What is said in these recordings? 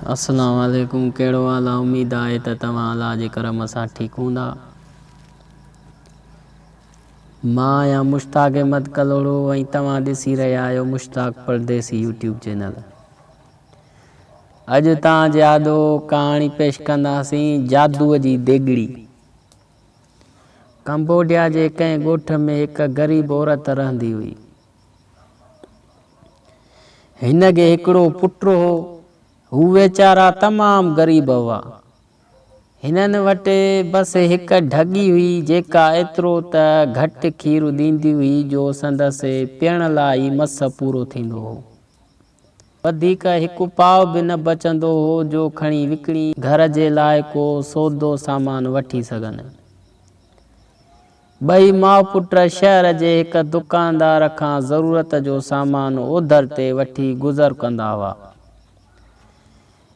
السلام عليڪم ڪهڙو حال آ اميد آهي ته توهان الله جي ڪرم سان ٺيڪ هوندا مان آهيان مشتاق احمد ڪلهوڙو ۽ توهان ڏسي رهيا آهيو مشتاق پرديسي يوٽيوب چينل اڄ توهان جي آڏو ڪهاڻي پيش ڪنداسين جادوء جي ديڳڙي ڪمبوڊيا جي ڪنهن ڳوٺ ۾ هڪ غريب عورت رهندي هئي هن کي هڪڙو پٽ هو. هو ويچارا تمام غريب هئا. هنن وٽ بس هڪ ڍڳي هئي جيڪا ايترو ته گهٽ کير ڏيندي هئي جو سندس پيئڻ لاء ئي مس پورو ٿيندو هو. وڌيڪ هڪ پاء به نه بچندو هو جو کڻي وڪڻي گهر جي لاء ڪو سودو سامان وٺي سگهن. ٻئي ماء پٽ شهر جي هڪ دڪاندار کان ضرورت جو سامان اوڌر تي وٺي گذر ڪندا هئا.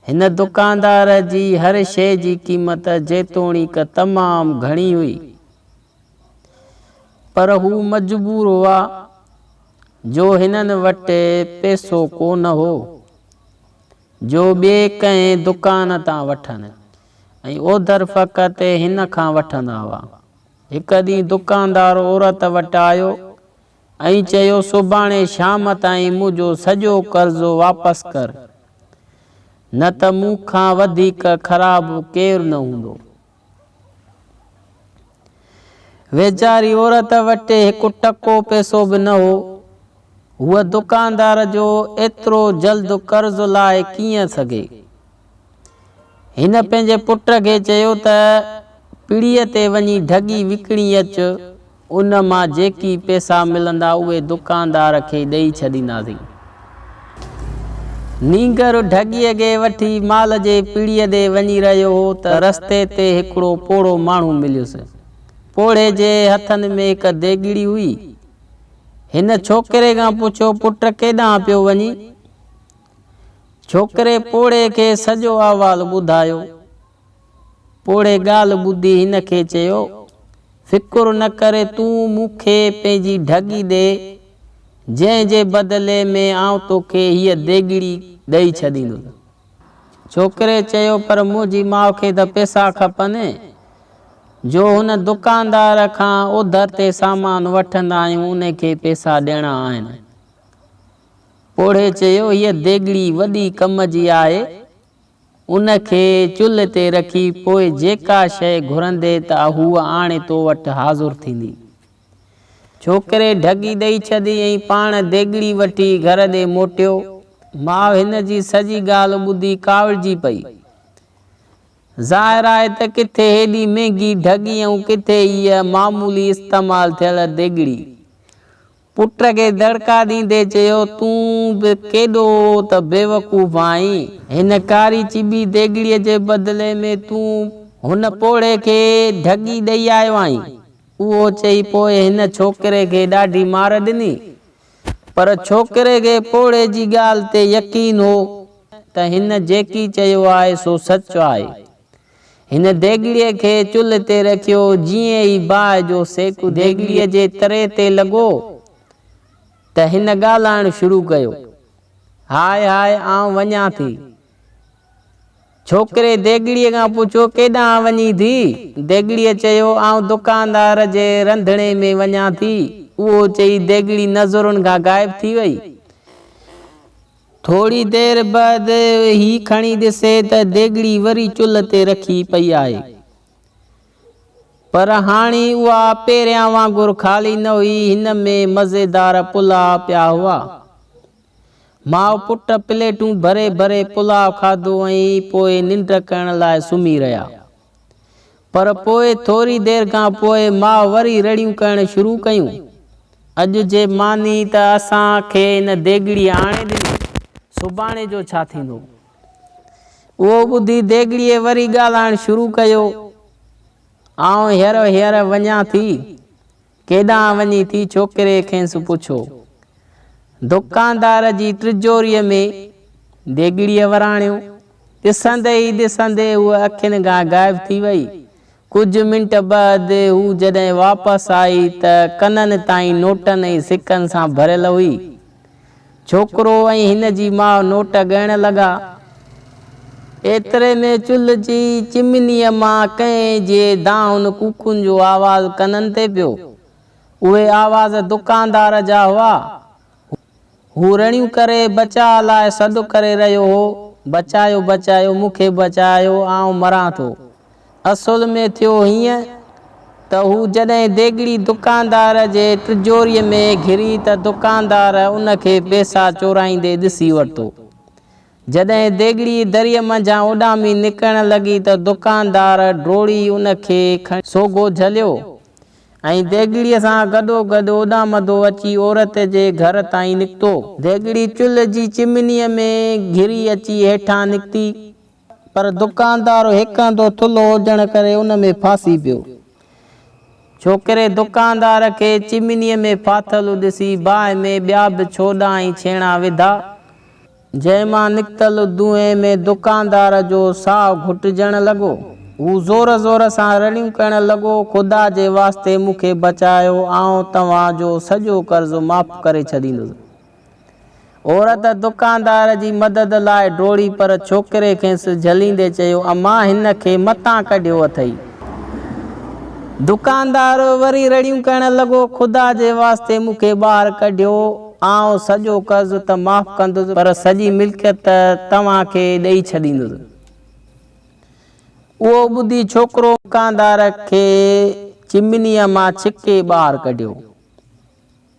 هن دڪاندار جي هر شيء جي قيمت جيتوڻيڪ تمام گهڻي هئي، پر هو مجبور هئا جو هنن وٽ پئسو ڪو نه هو جو ٻئي ڪنهن دڪان تان وٺن ۽ اوڌر فقط هن کان وٺندا هئا. هڪ ڏينهن دڪاندار عورت وٽ آيو ۽ چيو، سڀاڻي شام تائين منهنجو سڄو قرض واپس ڪر، نه ته مون کان وڌيڪ خراب ڪير نه هوندو. ويچاري عورت وٽ هڪ ٽڪو پئسو به نه هو. هوء دڪاندار جو ايترو جلد قرض لاهي ڪيئن سگهي؟ هن پنهنجي پٽ کي چيو ته پڙيء تي وڃي ڍڳي وڪڻي اچ، ان مان جيڪي پئسا ملندا اهي دڪاندار کي ڏئي ڇڏينداسين. نينگر ڍڳيء کي وٺي مال جي پڙيء ڏي وڃي رهيو هو ته رستي تي هڪڙو پوڙهو ماڻهو مليس. پوڙهي جي هٿن ۾ هڪ ديڳڙي هئي. هن ڇوڪري کان پڇيو، پٽ ڪيڏانهن پيو وڃين؟ ڇوڪري پوڙهي کي سڄو احوال ٻڌايو. پوڙهي ڳالهه ٻڌي هن کي چيو، فڪر نه ڪر تون مون کي پنهنجي ڍڳي ڏي، جنهن جي بدلي ۾ آئون توکي هيء ديڳڙي ڏئي ڇڏيندس. ڇوڪري چيو، پر منهنجي ماء کي ته پئسا کپن، جو هن دڪاندار کان اوڌر تي سامان وٺندا آهيون، ان کي پئسا ڏيڻا آهن. پوڙهي چيو، هيء ديڳڙي وڏي ڪم جي آهي، ان کي چلهه تي رکي پوء جيڪا شيء گهرندي ته هوء آڻي تو وٽ حاضر ٿيندي. ڇوڪري ڍڳي ڏئي ڇڏي ۽ پاڻ ديڳڙي وٺي گهر ڏي موٽيو. ماء هن جي سڄي ڳالهه ٻڌي ڪاوڙجي پئي. ظاهر آهي ته ڪٿي هيڏي مهنگي ڍڳي ۽ ڪٿي هيء معمولي استعمال ٿيل ديڳڙي. پٽ کي دڙڪا ڏيندي چيو، تون به ڪيڏو ته بيوقوف آهين. هن ڪاري چٻي ديڳڙيء جي بدلي ۾ تون هن پوڙهي کي ڍڳي ڏئي آيو آهين. اهو چئي پوء هن ڇوڪري کي ڏاڍي مار ڏني. پر ڇوڪري کي پوڙهي جي ڳالهه تي يقين هو ته هن جيڪي چيو آهي سو سچ آهي. هن ديڳڙيء کي چلهه تي رکيو، جيئن ئي باهه جو سيڪ ديڳڙيء جي تري تي لڳو ته هن ڳالهائڻ شروع ڪيو، هاء هاء آئون وڃان ٿي. ڇوڪري ديڳڙيء کان پڇيو، ڪيڏانهن وڃين ٿي؟ ديڳڙيء چيو، آئون دڪاندار جي رنڌڻي ۾ وڃان ٿي. اهو چئي ديڳڙي نظرن کان غائب ٿي وئي. ٿوري دير بعد هي کڻي ڏسي ته ديڳڙي وري چلهه تي رکي پئي آهي. پر هاڻي اها پهريان وانگر خالي نه هئي، هن ۾ مزيدار پلاء پيا هئا. ماء پٽ پليٽون ڀري ڀري پلاء کاڌو ۽ پوء ننڊ ڪرڻ لاء سمهي رهيا. پر پوء ٿوري دير کان پوء ماء وري رڙيون ڪرڻ شروع ڪيون. اڄ جي ماني ته اسان کي ان ديڳڙيء آڻي ڏني، سڀاڻي جو ڇا ٿيندو؟ اهو ٻڌي ديڳڙيء وري ڳالهائڻ شروع ڪيو، آئون هينئر هينئر وڃان ٿي. ڪيڏانهن وڃين ٿي؟ ڇوڪري کينس پڇيو. دڪاندار جي ٽجوريء ۾، ديڳڙيء وراڻيو. ڏسندي ئي ڏسندي هوء اکين کان غائب ٿي وئي. ڪجهه منٽ بعد هو جڏهن واپس آئي ته ڪنن تائين نوٽن ۽ سڪن سان ڀريل هئي. ڇوڪرو ۽ هن جي ماء نوٽ ڳڻڻ لڳا. ايتري ۾ چلهه جي چمنيء مان ڪنهن جي دانهن ڪوڪن جو آواز ڪنن تي پيو. اهي آواز دڪاندار جا هئا. هو رڙيون ڪري بچاء لاء سڏ ڪري رهيو هو، بچايو بچايو، مون کي بچايو، آئون مران ٿو. اصل ۾ ٿيو هيئن ته هو جڏهن ديڳڙي دڪاندار جي ٽجوريء ۾ گهري ته دڪاندار ان کي پئسا چورائيندي ڏسي ورتو. جڏهن ديڳڙي دريء منجهان اڏامي نڪرڻ لڳي ته دڪاندار ڊوڙي ان کي کڻي سوگهو جهليو ۽ ديڳڙيء سان گڏوگڏ اڏامندو اچي عورت جي گهر تائين نڪتو. ديڳڙي چلهه جي چمنيء ۾ گهري اچي هيٺان نڪتي. پر دڪاندار هيڪاندو ٿلهو هجڻ ڪري ان ۾ ڦاسي پيو. ڇوڪري دڪاندار کي چمنيء ۾ ڦاٿل ڏسي باهه ۾ ٻيا به ڇوڏا ۽ ڇيڻا وڌا. جنهن مان نڪتل دونهين ۾ دڪاندار جو ساهه گهٽجڻ لڳو. هو زور زور سان رڙيون ڪرڻ لڳو، خدا جي واسطي مون کي بچايو، آئون توهان جو سڄو قرض معاف ڪري ڇڏيندس. عورت دڪاندار جي مدد لاء ڊوڙي پر ڇوڪري کيس جهليندي چيو، امان هن کي متان ڪڍيو اٿئي. دڪاندار وري رڙيون ڪرڻ لڳو، خدا جي واسطي مون کي ٻاهر ڪڍيو، آئون سڄو قرض ته معاف ڪندس پر سڄي ملڪيت توهان کي ڏئي ڇڏيندس. اهو ٻڌي ڇوڪرو دڪاندار کي چمنيء مان ڇڪي ٻاهر ڪڍيو.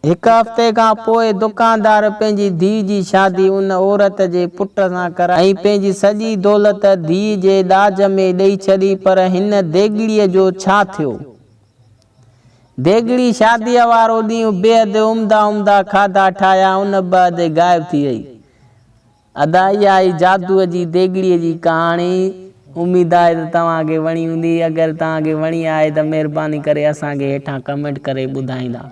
هڪ هفتي کان پوء دڪاندار پنهنجي ڌيء جي شادي ان عورت جي پٽ سان ڪرائي ۽ پنهنجي سڄي دولت ڌيء جي ڏاج ۾ ڏئي ڇڏي پر هن ديڳڙيء جو ڇا ٿيو؟ ديڳڙي شاديء وارو ڏينهن بيحد عمدا عمدا کاڌا ٺاهيا ان بعد غائب ٿي وئي. ادا اها آهي جادوء جي ديڳڙيء جي ڪهاڻي. اميد آهي ته توهان کي وڻي هوندي. اگر توهان کي وڻي آهي ته مهرباني ڪري اسان کي هيٺان ڪمينٽ ڪري ٻڌائيندا.